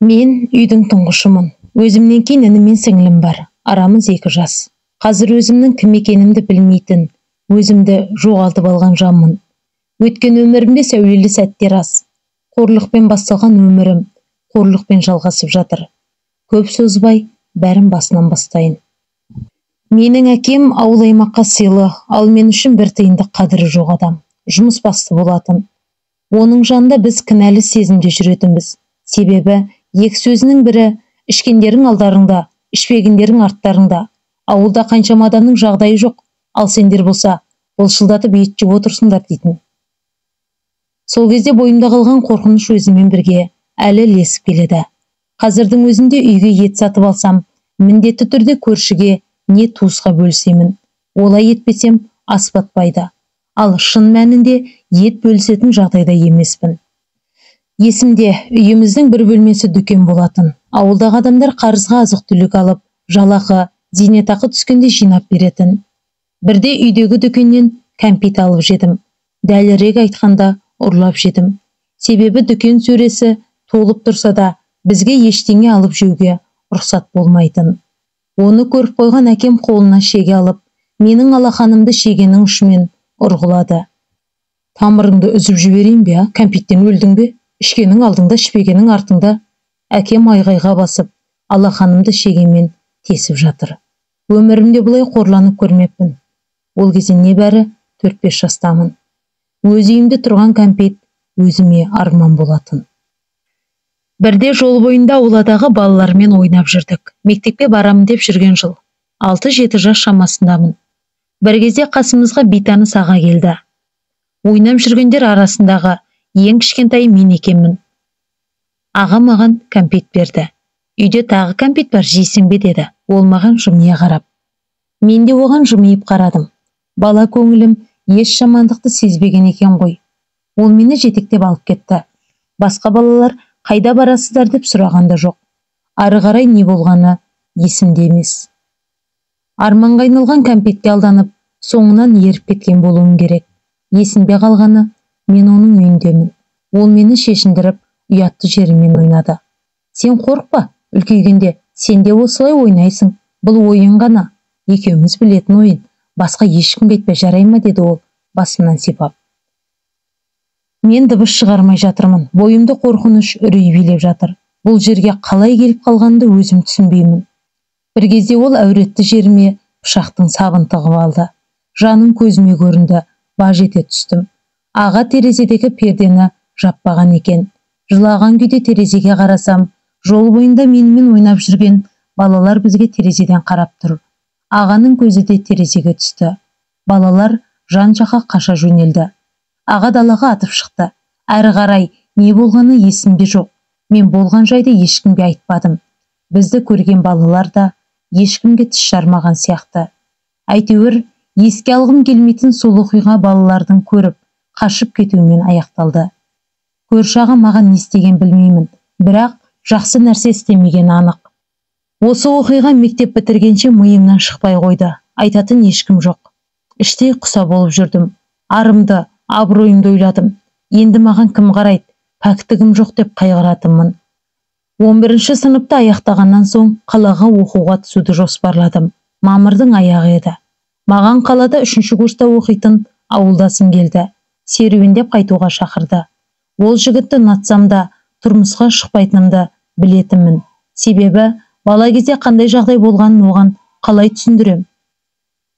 Мен үйдің тұңғышымын. Өзімнен кейін інім мен сіңлім бар. Арамыз 2 жас. Қазір өзімнің кім екенімді білмейтін, өзімді жоғалтып алған жанмын. Өткен өмірімде сәулелі сәттер аз. Қорлықпен басталған өмірім қорлықпен жалғасып жатыр. Көп созбай, бәрін басынан бастайын. Менің әкем ауыл аймаққа сыйлы, ал мен үшін бір тиындық қадірі жоқ адам. Жұмыс басты болатын. Оның жанында біз кінәлі сезімде жүретінбіз. Себебі екі сөзінің бірі ішкендерің алдарыңда, ішпегендерің арттарыңда. Ауылда қаншама адамның жағдайы жоқ, ал сендер болса, былшылдатып ет жеп отырсыңдар дейтін. Сол кезде бойымда қалған қорқыныш өзіммен бірге әлі ілесіп келеді. Қазірдің өзінде үйге ет сатып алсам, міндетті түрде көршіге не туысқа бөлісемін. Олай етпесем, ас батпайды. Ал шын мәнінде ет бөлісетін жағдайда емеспін. Есімде, үйіміздің бір бөлмесі дүкен болатын. Ауылдағы адамдар қарызға азық-түлік алып, жалақы, зейнетақы түскенде жинап беретін. Бірде үйдегі дүкеннен кәмпит алып жедім. Дәлірек айтқанда, ұрлап жедім. Себебі дүкен сөресі толып тұрса да, бізге ештеңе алып жеуге рұқсат болмайтын. Оны көріп қойған әкем қолына шеге алып, менің алақанымды шегенің ұшымен ұрғылады. Тамырыңды үзіп жіберейін бе, а? Кәмпиттен өлдің бе? Ішкенің алдыңда, ішпегенің артыңда. Әкем айғайға басып, алақанымды шегемен тесіп жатыр. Өмірімде бұлай қорланып көрмеппін. Ол кезде небәрі 4-5 жастамын. Өз үйімде тұрған кәмпит өзіме арман болатын. Бірде жол бойында ауладағы балалармен ойнап жүрдік. Мектепке барамын деп жүрген жыл. 6-7 жас шамасындамын. Бір кезде қасымызға бейтаныс аға келді. Ойнап жүргендер арасындағы ең кішкентай мен екенмін. Аға маған кәмпит берді. Үйде тағы кәмпит бар, жейсің бе деді. Ол маған жымия қарап. Мен де оған жымиып қарадым. Бала көңілім еш жамандықты сезбеген екен ғой. Ол мені жетектеп алып кетті. Басқа балалар қайда барасыздар деп сұраған да жоқ. Ары қарай не болғаны есімде емес. Арманға айналған кәмпитке алданып, соңынан еріп кеткен болуым керек. Есімде қалғаны, мен оның үйіндемін. Ол мені шешіндіріп, ұятты жеріммен ойнады. Сен қорықпа, үлкейгенде сен де осылай ойнайсың. Бұл ойын ғана. Екеуміз білетін ойын. Басқа ешкімге айтпа, жарай ма, деді ол басымнан сипап. Мен дыбыс шығармай жатырмын. Бойымды қорқыныш үрей билеп жатыр. Бұл жерге қалай келіп қалғанымды өзім түсінбеймін. Бір кезде ол әуретті жеріме пышақтың сабын тығып алды. Жаным көзіме көрінді, баж ете түстім. Аға терезедегі пердені жаппаған екен. Жылаған күйде терезеге қарасам, жол бойында менімен ойнап жүрген балалар бізге терезеден қарап тұр. Ағаның көзі де терезеге түсті. Балалар жан-жаққа қаша жөнелді. Аға далаға атып шықты. Әрі қарай не болғаны есімде жоқ. Мен болған жайды ешкімге айтпадым. Бізді көрген балалар да ешкімге тіс жармаған сияқты. Әйтеуір еске алғым келмейтін сол оқиға балалардың көріп, қашып кетуімен аяқталды. Көрші аға маған не істеген білмеймін, бірақ жақсы нәрсе істемегені анық. Осы оқиға мектеп бітіргенше миымнан шықпай қойды. Айтатын ешкім жоқ. Іштей құса болып жүрдім. Арымды, абыройымды ойладым. Енді маған кім қарайды, пәктігім жоқ деп қайғыратынмын. 11-ші сыныпты аяқтағаннан соң қалаға оқуға түсуді жоспарладым. Мамырдың аяғы еді. Маған қалада 3-ші курста оқитын ауылдасым келді. Серуендеп қайтуға шақырды. Ол жігітті ұнатсам да тұрмысқа шықпайтынымды білетінмін. Себебі бала кезде қандай жағдай болғанын оған қалай түсіндірем?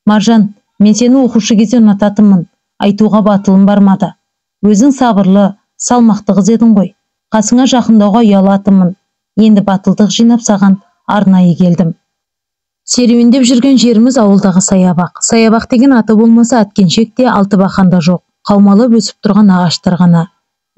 Маржан, мен сені оқушы кезде ұнататынмын. Айтуға батылым бармады. Өзің сабырлы, салмақты қыз едің ғой. Қасыңа жақындауға ұялатынмын. Енді батылдық жинап саған арнайы келдім. Серуендеп жүрген жеріміз ауылдағы саябақ. Саябақ деген аты болмаса әткеншек те алтыбақан да жоқ. Қаумалап өсіп тұрған ағаштар ғана.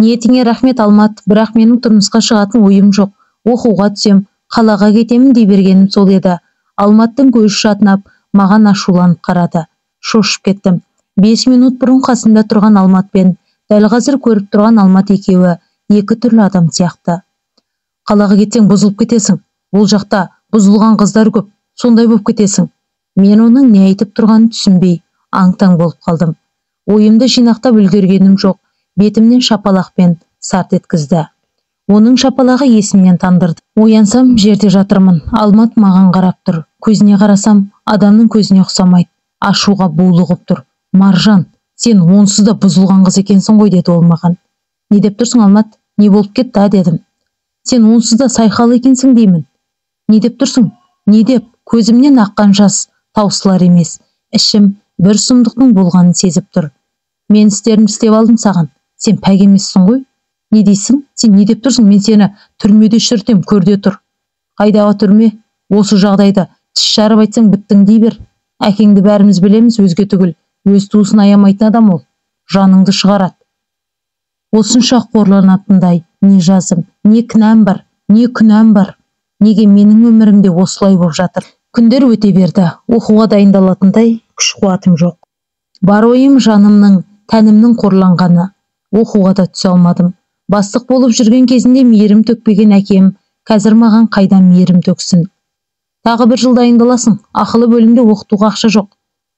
Ниетіңе рахмет, Алмат, бірақ менің тұрмысқа шығатын ойым жоқ. Оқуға түсем, қалаға кетемін дей бергенім сол еді. Алматтың көзі шатынап, маған ашуланып қарады. Шошып кеттім. 5 минут бұрын қасымда тұрған Алматпен дәл қазір көріп тұрған Алмат екеуі екі түрлі адам сияқты. Қалаға кетсең бұзылып кетесің. Ол жақта бұзылған қыздар көп, сондай болып кетесің. Мен оның не айтып тұрғанын түсінбей, аң-таң болып қалдым. Ойымды жинақтап үлгергенім жоқ, бетімнен шапалақпен сарт еткізді. Оның шапалағы есімнен тандырды. Оянсам, жерде жатырмын. Алмат маған қарап тұр. Көзіне қарасам, адамның көзіне ұқсамайды. Ашуға булығып тұр. Маржан, сен онсыз да бұзылған қыз екенсің ғой, деді ол маған. Не деп тұрсың, Алмат? Не болып кетті, а, дедім. Сен онсыз да сайқал екенсің деймін. Не деп тұрсың? Не деп? Көзімнен аққан жас таусылар емес. Ішім бір сұмдықтың болғанын сезіп тұр. Мен істерімді істеп алдым саған. Сен пәк емессің ғой. Не дейсің? Сен не деп тұрсың? Мен сені түрмеде шірітем, көрде тұр. Қайдағы түрме? Осы жағдайда тіс жарып айтсаң біттің дей бер. Әкеңді бәріміз білеміз, өзге түгіл. Өз туысын аямайтын адам ол. Жаныңды шығарады. Осынша қорланатындай не жазым, не кінәм бар, не күнәм бар. Неге менің өмірімде осылай болып жатыр? Күндер өте берді. Оқуға дайындалатындай күш қуатым жоқ. Бар ойым жанымның, тәнімнің қорланғаны. Оқуға да түсе алмадым. Бастық болып жүрген кезінде мейірім төкпеген әкем қазір маған қайдан мейірім төксін? Тағы бір жыл дайындаласың. Ақылы бөлімде оқытуға ақша жоқ.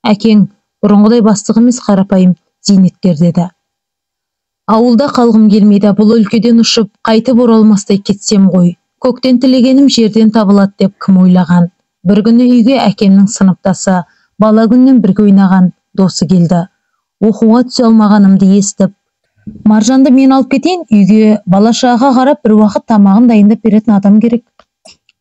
Әкең бұрынғыдай бастық емес, қарапайым зейнеткер деді. Ауылда қалғым келмейді. Бұл өлкеден ұшып, қайтып оралмастай кетсем ғой. Көктен тілегенім жерден табылады деп кім ойлаған? Бір күні үйге әкемнің сыныптасы, бала күннен бірге ойнаған досы келді. Оқуға түсе алмағанымды естіп, Маржанды мен алып кетейін, үйге бала-шағаға қарап бір уақыт тамағын дайындап беретін адам керек.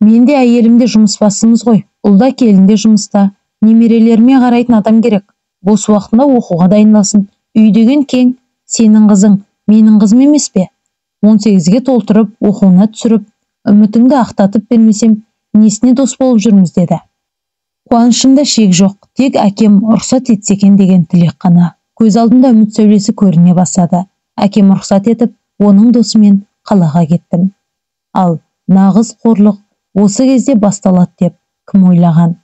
Мен де әйелім де жұмыс басымыз ғой, ұл да келін де жұмыста. Немерелеріме қарайтын адам керек. Бос уақытында оқуға дайындалсын. Үй деген кең, сенің қызың, менің қызым емес пе? 18-ге толтырып, оқуына түсіріп, үмітіңді ақтатып бермесем, несіне дос болып жүрміз деді. Қуанышымда шек жоқ, тек әкем рұқсат етсе екен деген тілек қана. Көз алдымда үміт сәулесі көріне бастады. Әкем рұқсат етіп, оның досымен қалаға кеттім. Ал нағыз қорлық осы кезде басталады деп кім ойлаған?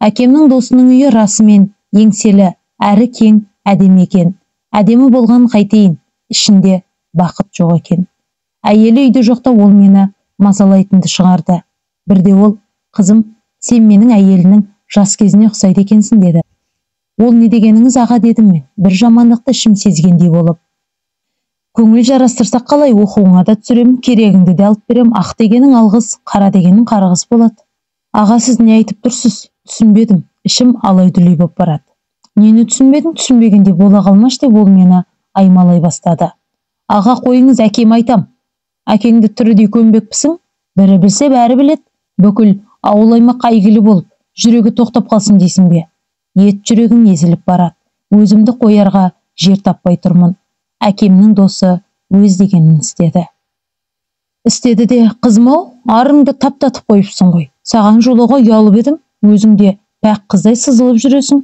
Әкемнің досының үйі расымен еңселі, әрі кең, әдемі екен. Әдемі болған қайтейін, ішінде бақыт жоқ екен. Әйелі үйде жоқта ол мені мазалайтынды шығарды. Бірде ол, қызым, сен менің әйелінің жас кезіне ұқсайды екенсің деді. Ол не дегеніңіз аға дедім мен, бір жамандықты ішім сезгендей болып. Көңіл жарастырсақ қалай, оқуыңа да түсірем, керегіңді де алып берем, ақ дегенің алғыс, қара дегенің қарғыс болады. Аға, сіз не айтып тұрсыз? Түсінбедім, ішім алай-дүлей боп барады. Нені түсінбедің, түсінбегенде бола қалмаш деп ол мені аймалай бастады. Аға, қойыңыз, әкем айтам. Әкеңді тірідей көмбекпісің? Бірі білсе, бәрі біледі. Бүкіл ауыл аймаққа әйгілі болып, жүрегі тоқтап қалсын дейсің бе? Ет жүрегім езіліп барады. Өзімді қоярға жер таппай тұрмын. Әкемнің досы өз дегенін істеді. Істеді де, қызым-ау, арыңды таптатып қойыпсың ғой. Саған жолауға ұялып едім, өзің де пәк қыздай сызылып жүресің.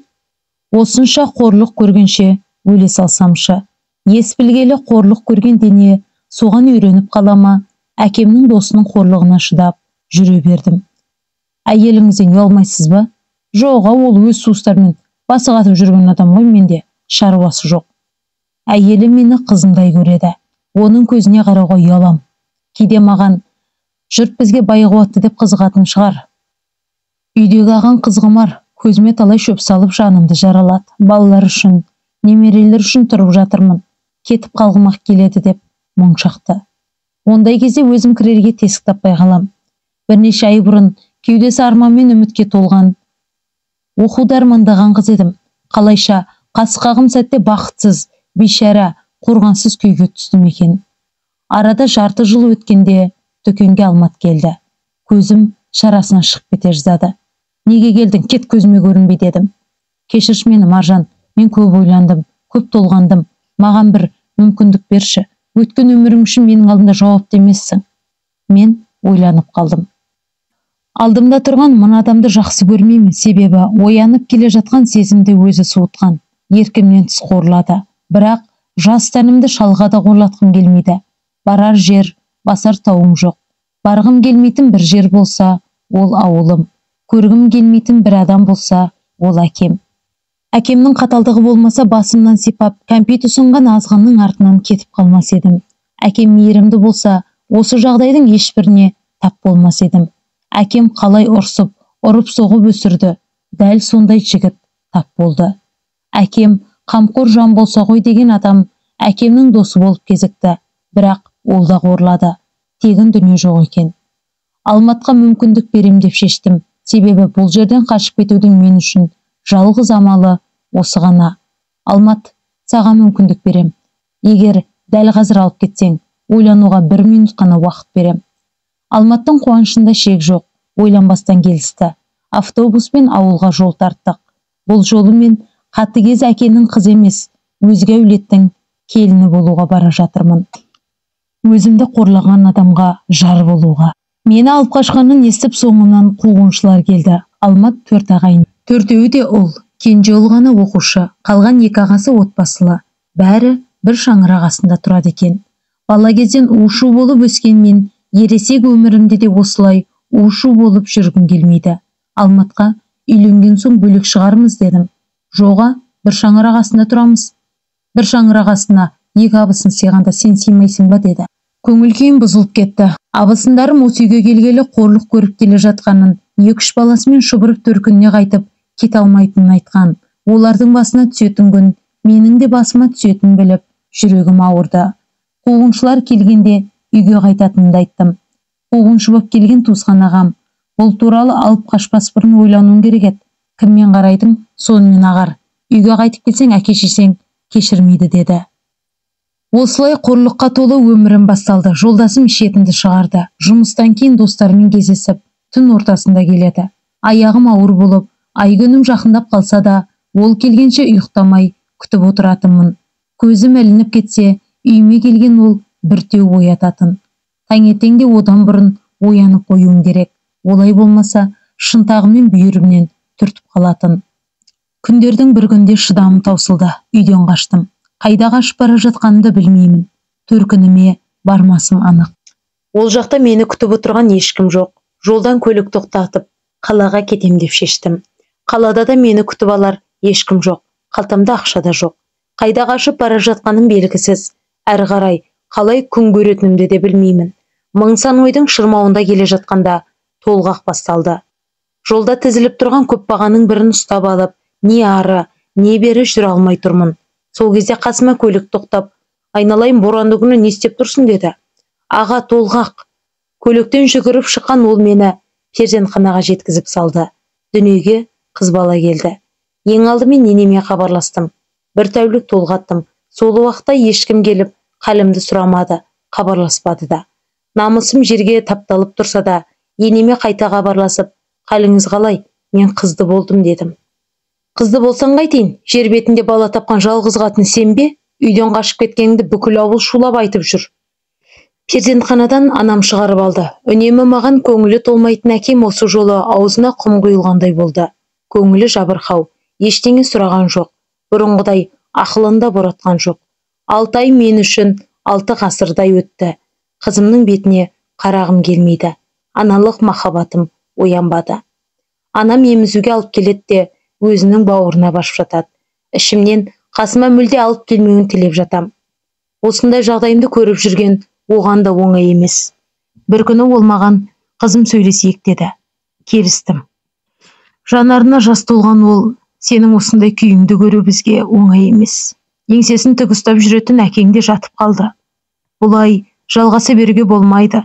Осынша қорлық көргенше өле салсамшы. Ес білгелі қорлық көрген дене соған үйреніп қалама, әкемнің досының қорлығына шыдап жүре бердім. Әйеліңізден ұялмайсыз ба? Жоға, ол өз туыстарымен басы қатып жүрген адам ғой, менде шаруасы жоқ. Әйелі мені қызындай көреді. Оның көзіне қарауға ұялам. Кейде маған жұрт бізге байғуатты деп қызығатын шығар. Үйдегі ағаң қызғымар, көзіме талай шөп салып жанымды жаралады. Балалар үшін, немерелер үшін тұрып жатырмын. Кетіп қалғым-ақ келеді деп мұң шақты. Ондай кезде өзім кірерге тесік таппай қалам. Бірнеше ай бұрын кеудесі арман мен үмітке толған, оқуды армандаған қыз едім. Қалайша қас қағым сәтте бақытсыз, бейшара, қорғансыз күйге түстім екен. Арада жарты жыл өткенде дүкенге Алмат келді. Көзім шарасынан шығып кете жаздады. Неге келдің, кет көзіме көрінбей дедім. Кешірші мені, Маржан, мен көп ойландым, көп толғандым. Маған бір мүмкіндік берші. Өткен өмірің үшін менің алдымда жауапты емессің. Мен ойланып қалдым. Алдымда тұрған мына адамды жақсы көрмеймін, себебі оянып келе жатқан сезімді өзі суытқан, еркімнен тыс қорлады. Бірақ жас тәнімді шалға да қорлатқым келмейді. Барар жер, басар тауым жоқ. Барғым келмейтін бір жер болса, ол ауылым. Көргім келмейтін бір адам болса, ол әкем. Әкемнің қаталдығы болмаса, басымнан сипап, кәмпит ұсынған азғынның артынан кетіп қалмас едім. Әкем мейірімді болса, осы жағдайдың ешбіріне тап болмас едім. Әкем қалай ұрсып, ұрып соғып өсірді, дәл сондай жігіт тап болды. Әкем қамқор жан болса ғой деген адам әкемнің досы болып кезікті. Бірақ Ол да қорлады. Тегін дүние жоқ екен. Алматқа мүмкіндік берем деп шештім. Себебі бұл жерден қашып кетудің мен үшін жалғыз амалы осы ғана. Алмат, саған мүмкіндік берем. Егер дәл қазір алып кетсең, ойлануға 1 минут қана уақыт берем. Алматтың қуанышында шек жоқ, ойланбастан келісті. Автобуспен ауылға жол тарттық. Бұл жолы мен қатыгез әкенің қызы емес, өзге әулеттің келіні болуға бара жатырмын. Өзімді қорлаған адамға жар болуға. Мені алып қашқанын естіп, соңынан қуғыншылар келді. Алмат 4 ағайын. Төртеуі де ұл, кенже ұл ғана оқушы, қалған 2 ағасы отбасылы. Бәрі бір шаңырақ астында тұрады екен. Бала кезден у-шу болып өскен мен ересек өмірімде де осылай у-шу болып жүргім келмейді. Алматқа үйленген соң бөлек шығармыз дедім. Жоға, бір шаңырақ астында тұрамыз. Бір шаңырақ астына 2 абысын сыйғанда сен сыймайсың ба деді. Көңіл күйім бұзылып кетті. Абысындарым осы үйге келгелі қорлық көріп келе жатқанын, 2-3 баласымен шұбырып төркініне қайтып кете алмайтынын айтқан. Олардың басына түсетін күн менің де басыма түсетінін біліп, жүрегім ауырды. Қуғыншылар келгенде үйге қайтатынымды айттым. Қуғыншы боп келген туысқан ағам, бұл туралы алып қашпас бұрын ойлануың керек еді. Кіммен қарайдың, сонымен ағар. Үйге қайтып келсең, әке шешең кешірмейді деді. Осылай қорлыққа толы өмірім басталды. Жолдасым ішетінді шығарды. Жұмыстан кейін достарымен кездесіп, түн ортасында келеді. Аяғым ауыр болып, ай күнім жақындап қалса да, ол келгенше ұйықтамай күтіп отыратынмын. Көзім ілініп кетсе, үйіме келген ол бір теуіп оятатын. Таңертеңде одан бұрын оянып қоюым керек. Олай болмаса, шынтағымен бүйірімнен түртіп қалатын. Күндердің бір күнде шыдамым таусылды. Үйден қаштым. Қайда қашып бара жатқанымды білмеймін. Төркініме бармасым анық. Ол жақта мені күтіп отырған ешкім жоқ. Жолдан көлік тоқтатып, қалаға кетем деп шештім. Қалада да мені күтіп алар ешкім жоқ. Қалтамда ақша да жоқ. Қайда қашып бара жатқаным белгісіз. Әрі қарай қалай күн көретінімді де білмеймін. Мың сан ойдың шырмауында келе жатқанда толғақ басталды. Жолда тізіліп тұрған көп бағаның бірін ұстап алып, не ары, не бері жүре алмай тұрмын. Сол кезде қасыма көлік тоқтап, айналайын боранды күні не істеп тұрсың деді. Аға, толғақ. Көліктен жүгіріп шыққан ол мені перзентханаға жеткізіп салды. Дүниеге қыз бала келді. Ең алдымен енеме хабарластым. Бір тәулік толғаттым. Сол уақытта ешкім келіп халімді сұрамады, хабарласпады да. Намысым жерге тапталып тұрса да, енеме қайта хабарласып, халіңіз қалай, мен қызды болдым дедім. Қызды болсаң қайтейін, жер бетінде бала тапқан жалғыз қатын сен бе? Үйден қашып кеткеніңді бүкіл ауыл шулап айтып жүр. Перзентханадан анам шығарып алды. Үнемі маған көңілі толмайтын әкем осы жолы аузына құм құйылғандай болды. Көңілі жабырқау, ештеңе сұраған жоқ. Бұрынғыдай ақылын да боратқан жоқ. 6 ай мен үшін 6 ғасырдай өтті. Қызымның бетіне қарағым келмейді. Аналық махаббатым оянбады. Анам емізуге алып келеді де өзінің бауырына басып жатады. Ішімнен қасыма мүлде алып келмеуін тілеп жатам. Осындай жағдайымды көріп жүрген оған да оңай емес. Бір күні ол маған қызым сөйлесейік деді. Келістім. Жанарына жас толған ол, сенің осындай күйіңді көру бізге оңай емес. Еңсесін тік ұстап жүретін әкең де жатып қалды. Бұлай жалғаса беруге болмайды.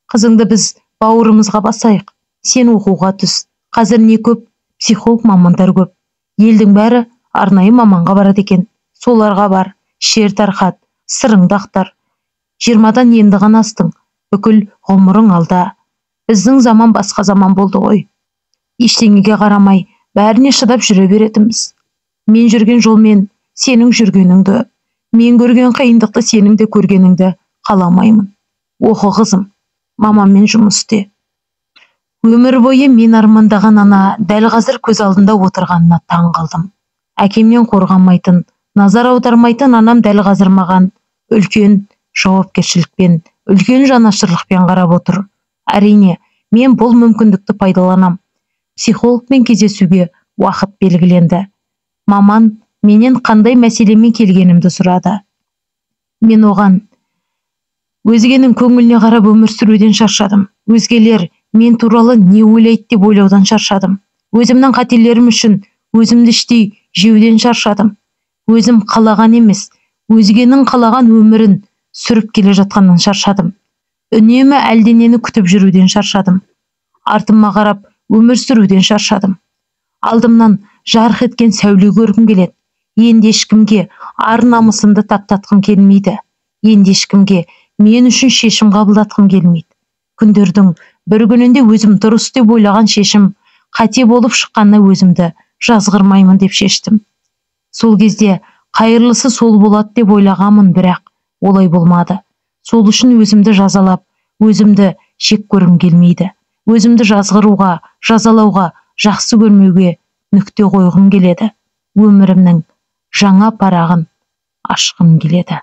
Қызыңды біз бауырымызға басайық. Сен оқуға түс. Қазір не көп, психолог мамандар көп. Елдің бәрі арнайы маманға барады екен. Соларға бар, шер тарқат, сырыңды ақтар. 20-дан енді ғана астың, бүкіл ғұмырың алда. Біздің заман басқа заман болды ғой. Ештеңеге қарамай, бәріне шыдап жүре беретінбіз. Мен жүрген жолмен сенің жүргеніңді, мен көрген қиындықты сенің де көргеніңді қаламаймын. Оқы қызым, мамаммен жұмыс істе. Өмір бойы мен армандаған ана дәл қазір көз алдында отырғанына таң қалдым. Әкемнен қорғанмайтын, назар аудармайтын анам дәл қазір маған үлкен жауапкершілікпен, үлкен жанашырлықпен қарап отыр. Әрине, мен бұл мүмкіндікті пайдаланам. Психологпен кездесуге уақыт белгіленді. Маман менен қандай мәселемен келгенімді сұрады. Мен оған өзгенің көңіліне қарап өмір сүруден шаршадым. Өзгелер мен туралы не ойлайды деп ойлаудан шаршадым. Өзімнің қателерім үшін өзімді іштей жеуден шаршадым. Өзім қалаған емес, өзгенің қалаған өмірін сүріп келе жатқаннан шаршадым. Үнемі әлденені күтіп жүруден шаршадым. Артыма қарап өмір сүруден шаршадым. Алдымнан жарқ еткен сәуле көргім келеді. Енді ешкімге ар намысымды таптатқым келмейді. Енді ешкімге мен үшін шешім қабылдатқым келмейді. Күндердің бір күнінде өзім дұрыс деп ойлаған шешім қате болып шыққанына өзімді жазғырмаймын деп шештім. Сол кезде қайырлысы сол болады деп ойлағанмын, бірақ олай болмады. Сол үшін өзімді жазалап, өзімді жек көргім келмейді. Өзімді жазғыруға, жазалауға, жақсы көрмеуге нүкте қойғым келеді. Өмірімнің жаңа парағын ашқым келеді.